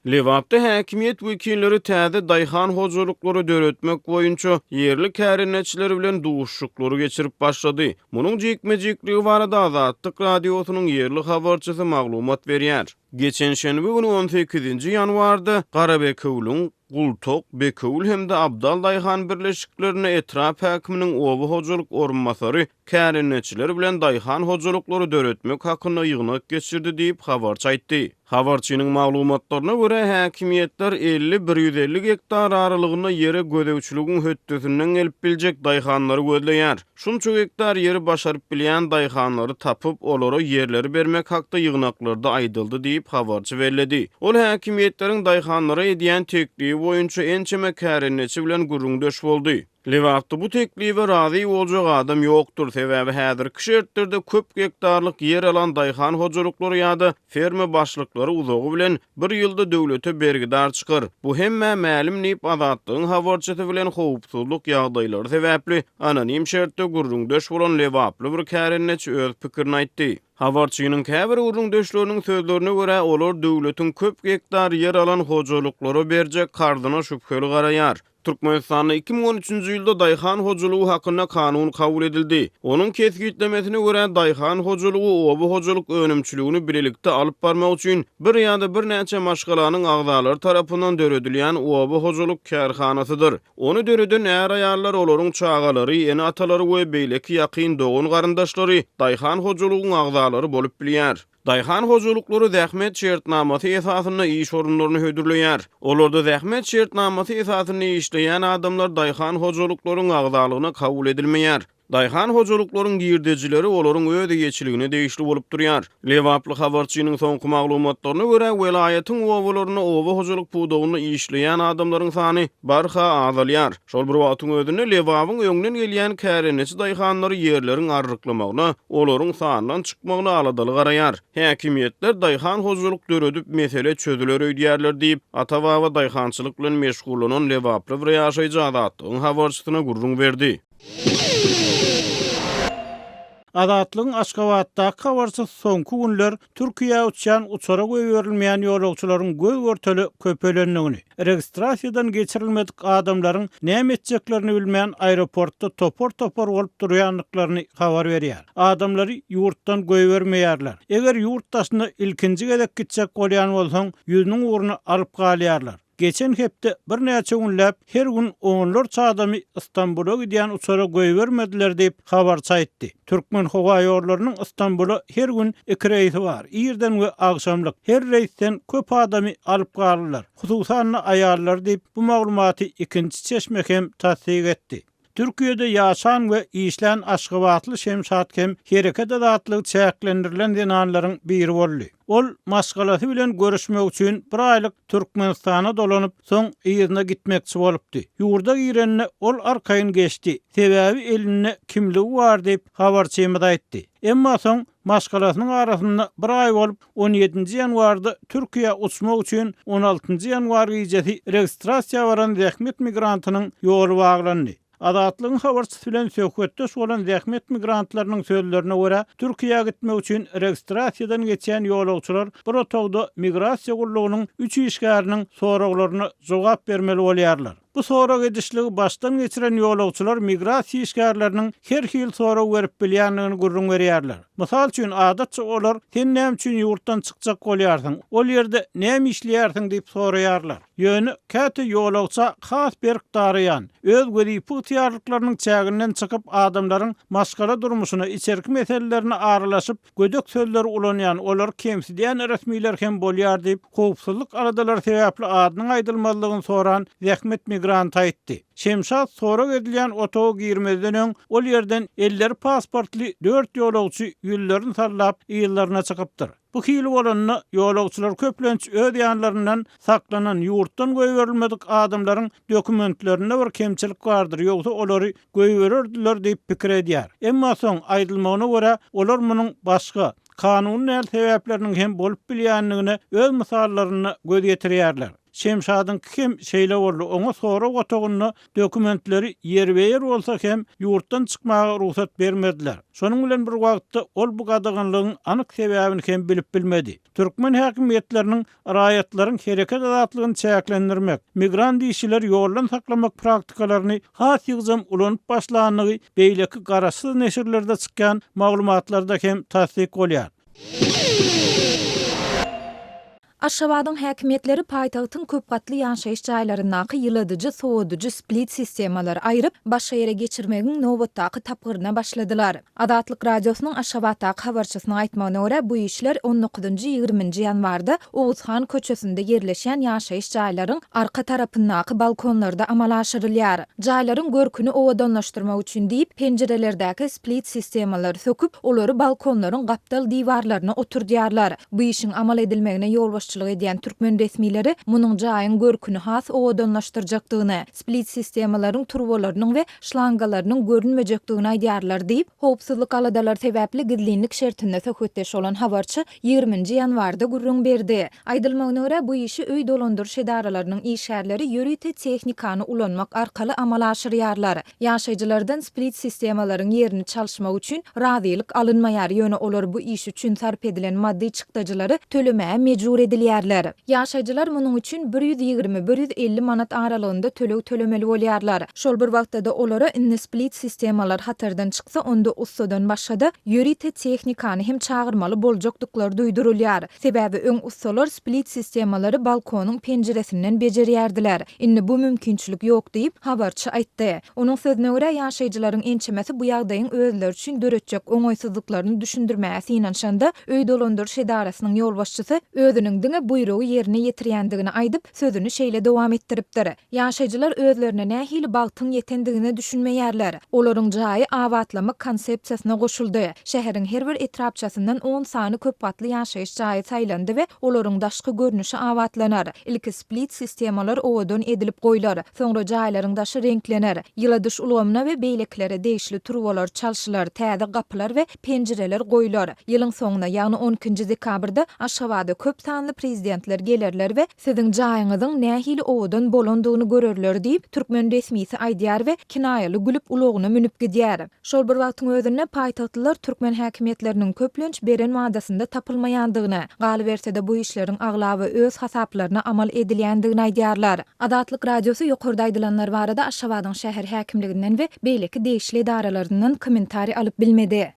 Lebapda häkimiýet wekilleri täze daýhan hojalyklary döretmek boýunça ýerli kärendeçiler bilen duşuşyklary geçirip başlady. Munuň jikme-jikligi barada Azatlyk Radiosynyň ýerli habarçysy maglumat berýär. Geçen şenbe güni on sekizinji ýanwarda Garabekewüliň Gultok, Bekewül hem-de Abdal daýhan birleşiklerinde etrap häkiminiň oba hojalyk orunbasary kärendeçiler bilen daýhan hojalyklary döretmek hakynda ýygnak geçirdi diýip, habarçy aýtdy. Habarçynyň maglumatlaryna görä, häkimiýetler 50, 150 gektar aralygynda ýere gözegçiligiň hötdesinden gelip biljek daýhanlary gözleýär. Şunça gektar ýeri başaryp bilýän daýhanlary tapyp, olara ýerleri bermek hakda ýygnaklarda aýdyldy diýip, habarçy belledi. Ol häkimiýetleriň daýhanlara edýän teklibi boýunça ençeme kärendeçi bilen gürrüňdeş boldy. Lebapda bu teklibe razy boljak adam ýokdur, sebäbi häzirki şertlerde köp gektarlyk ýer alan daýhan hojalyklary ýa-da ferma başlyklary uzagy bilen bir ýylda döwlete bergidar çykar. Bu hemmä mälim diýip, Azatlygyň habarçysy bilen howpsuzlyk ýagdaýlary sebäpli anonim şertde gürrüňdeş bolan lebaply bir kärendeçi öz pikirini aýtdy. Habarçynyň käbir gürrüňdeşleriniň sözlerine görä, olar döwletiň köp gektar ýer alan hojalyklara berjek karzyna şübheli garaýar. Türkmenistanda 2013-nji ýylda Daýhan hojalygy hakynda kanun kabul edildi. Onuň kesgitlemesine görä, daýhan hojalygy oba hojalyk önümçiligini bilelikde alyp barmak üçin bir ýa-da birnäçe maşgalanyň agzalary tarapyndan döredilýän oba hojalyk kärhanasydyr. Ony döreden är-aýallar, olaryň çagalary, ene-atalary we beýleki ýakyn dogan-garyndaşlary daýhan hojalygyň agzalary bolup bilýär. Daýhan hojalyklary zähmet şertnamasy esasynda iş orunlaryny hödürleýär. Olarda zähmet şertnamasy esasynda işleýän adamlar daýhan hojalyklaryň agzalygyna kabul edilmeýär. Daýhan hojalyklaryň girdejileri olaryň öz eýeçiligine degişli bolup durýar. Lebaply habarçynyň soňky maglumatlaryna görä, welaýatyň obalarynda oba hojalyk pudagynda işleýän adamlaryň sany barha azalýar. Şol bir wagtyň özünde, Lebabyň öňden gelýän kärendeçi daýhanlary ýerleriň arryklamagyna, olaryň sandan çykmagyna aladaly garaýar. Häkimiýetler daýhan hojalyk döredip, mesele çözüler öýdýärler diýip, ata-baba daýhançylyk bilen meşgullanan lebaply bir ýaşaýjy Azatlygyň habarçysyna gürrüň berdi. Azatlygyň Aşgabatdaky habarçysy soňky günler Türkiýä uçýan uçara goýberilmeýän ýolagçylaryň göz-görtele köpelendigini, registrasiýadan geçirilmedik adamlaryň näme etjeklerini bilmän aeroportda topar-topar bolup durýandyklaryny habar berýär. Adamlary ýurtdan goýbermeýärler. Eger ýurt daşyna ilkinji gezek gitjek bolýan bolsaň, ýüzüniň ugruna alyp galýarlar. Geçen hepde birnäçe günläp her gün onlarça adamy Stambula gidýän uçara goýbermediler diýip, habarçy aýtdy. Türkmenhowaýollarynyň Stambula her gün iki reýsi bar, irden we agşamlyk. Her reýsden köp adamy alyp galdylar, hususan-da aýallary diýip, bu maglumaty ikinji çeşme hem tassyk etdi. Türkiýede ýaşan we işlän aşgabatly Şemşat hem hereket azatlygy çäklendirilen zenanlaryň biri boldy. Ol maşgalasy bilen görüşmek üçin bir aýlyk Türkmenistana dolanyp, soň yzyna gitmekçi bolupdy. Ýurda girende ol arkaýyn geçdi, sebäbi elinde kimligi bar diýip, habarçymyz aýtdy. Emma soň maşgalasynyň arasynda bir aý bolup, on ýedinji ýanwarda Türkiýä uçmak üçin on altynjy ýanwar gijesi registrasiýa baran zähmet migrantynyň ýoly baglandy. Azatlygyň habarçysy bilen söhbetdeş bolan zähmet migrantlarynyň sözlerine görä, Türkiýä gitmek üçin registrasiýadan geçýän ýolagçylar bir otagda migrasiýa gullugynyň üç işgäriniň soraglaryna jogap bermeli bolýarlar. Bu sorag edişligi başdan geçiren ýolagçylar migrasiýa işgärleriniň her hili sorag berip bilýändigini gürrüň berýärler. Mysal üçin, adatça olar Sen näme üçin ýurtdan çykjak bolýarsyň? Ol ýerde näme işleýärsiň? diýip soraýarlar. Ýöne käte ýolagça has berk daraýan, öz wezipe ygtyýarlyklarynyň çäginden çykyp adamlaryň maşgala durmuşyna, içerki meselelerine aralaşyp, gödek sözleri ulanýan, olary kemsidýän resmiler hem bolýar diýip, howpsuzlyk aladalary sebäpli adynyň aýdylmazlygyny soran zähmet migranty aýtdy. Şemşat sorag edilýän otaga girmezden öň, ol ýerden elleri pasportly dört ýolagçy ýüzlerini sallap, yzlaryna çykypdyr. Bu hili bolanda, ýolagçylar köplenç öz ýanlaryndan saklanan, ýurtdan goýberilmedik adamlaryň dokumentlerinde bir kemçilik bardyr, ýogsa olary goýbererdiler diýip pikir edýär. Emma soň, aýdylmagyna görä, olar munuň başga, kanuny däl sebäpleriniň hem bolup bilýändigine öz mysallarynda göz ýetirýärler. Şemşadyňky hem şeýle boldy, oňa sorag otagynda dokumentleri ýerbe-ýer bolsa hem ýurtdan çykmaga rugsat bermediler. Şonuň bilen bir wagtda ol bu gadaganlygyň anyk sebäbini hem bilip bilmedi. Türkmen häkimiýetleriniň raýatlaryň hereket azatlygyny çäklendirmek, migrant işçileri ýoldan saklamak praktikalaryny has ýygjam ulanyp başlandygy beýleki garaşsyz neşirlerde çykýan maglumatlarda hem tassyk bolýar. Aşgabadyň häkimiýetleri paýtagtyň köp gatly ýaşaýyş jaýlaryndaky ýyladyjy, sowadyjy split sistemalary aýryp, başga ýere geçirmegiň nobatdaky tapgyryna başladylar. Azatlyk Radiosynyň Aşgabatdaky habarçysynyň aýtmagyna görä, bu işler on dokuzynjy, ýigriminji ýanwarda Oguzhan köçesinde ýerleşýän ýaşaýyş jaýlaryň arka tarapyndaky balkonlarda amala aşyrylýar. Jaýlaryň görküni owadanlaşdyrmak üçin diýip, penjirelerdäki split sistemalary söküp, olary balkonlaryň gapdal diwarlaryna oturdýarlar. Bu işiň amal edilmegine ýolbaşçylyk edýän türkmen resmileri munuň jaýyň görküni has owadanlaşdyrjakdygyny, split sistemalaryň turbalarynyň we şlangalarynyň görünmejekdigini aýdýarlar diýip, howpsuzlyk aladalary sebäpli gizlinlik şertinde söhbetdeş bolan habarçy ýigriminji ýanwarda gürrüň berdi. Aýdylmagyna görä, bu işi öý dolandyryş edaralarynyň işgärleri ýörite tehnikany ulanmak arkaly amala aşyrýarlar. Ýaşaýjylardan split sistemalaryň ýerini çalyşmak üçin razylyk alynmaýar, ýöne olar bu iş üçin sarp edilen maddy çykdajylary tölemäge mejbur edilýärler. Ýaşaýjylar munuň üçin 120, 150 manat aralygynda töleg tölemeli bolýarlar. Şol bir wagtda-da olara indi split sistemalar hatardan çyksa, onda ussadan başga-da, ýörite tehnikany hem çagyrmaly boljakdyklary duýdurylýar. Sebäbi öň ussalar split sistemalary balkonyň penjiresinden bejerýärdiler. Indi bu mümkinçilik ýok diýip, habarçy aýtdy. Onuň sözüne görä, ýaşaýjylaryň ençemesi bu ýagdaýyň özleri üçin döretjek oňaýsyzlyklaryny düşündirmäge synanyşanda, öý dolandyryş edarasynyň ýolbaşçysy özüniň diňe buýrugy ýerine ýetirýändigini aýdyp, sözüni şeýle dowam etdiripdir. Ýaşaýjylar özlerine nähili bagtyň ýetendigine düşünmeýärler. Olaryň jaýy abatlamak konsepsiýasyna goşuldy. Şäheriň her bir etrapçasyndan on sany köp gatly ýaşaýyş jaýy saýlandy we olaryň daşky görnüşi abatlanar. Ilki split sistemalar owadan edilip goýlar. Soňra jaýlaryň daşy reňklener. Ýyladyş ulgamyna we beýlekilere degişli turbalar çalşylar, täze gapylar we penjireler goýlar. Ýylyň soňuna, ýagny on ikinji dekabrda Aşgabada köp sanly prezidentler gelerler we Siziň jaýyňyzyň nähili owadan bolandygyny görerler diýip, türkmen resmisi aýdýar we kinaýaly gülüp ulagyna münüp gidýär. Şol bir wagtyň özünde, paýtagtlylar türkmen häkimiýetleriniň köplenç beren wadasynda tapylmaýandygyny, galyberse-de bu işleriň aglaba öz hasaplaryna amal edilýändigini aýdýarlar. Azatlyk Radiosy ýokarda aýdylanlar barada Aşgabadyň şäher häkimliginden we beýleki degişli edaralaryndan kommentariý alyp bilmedi.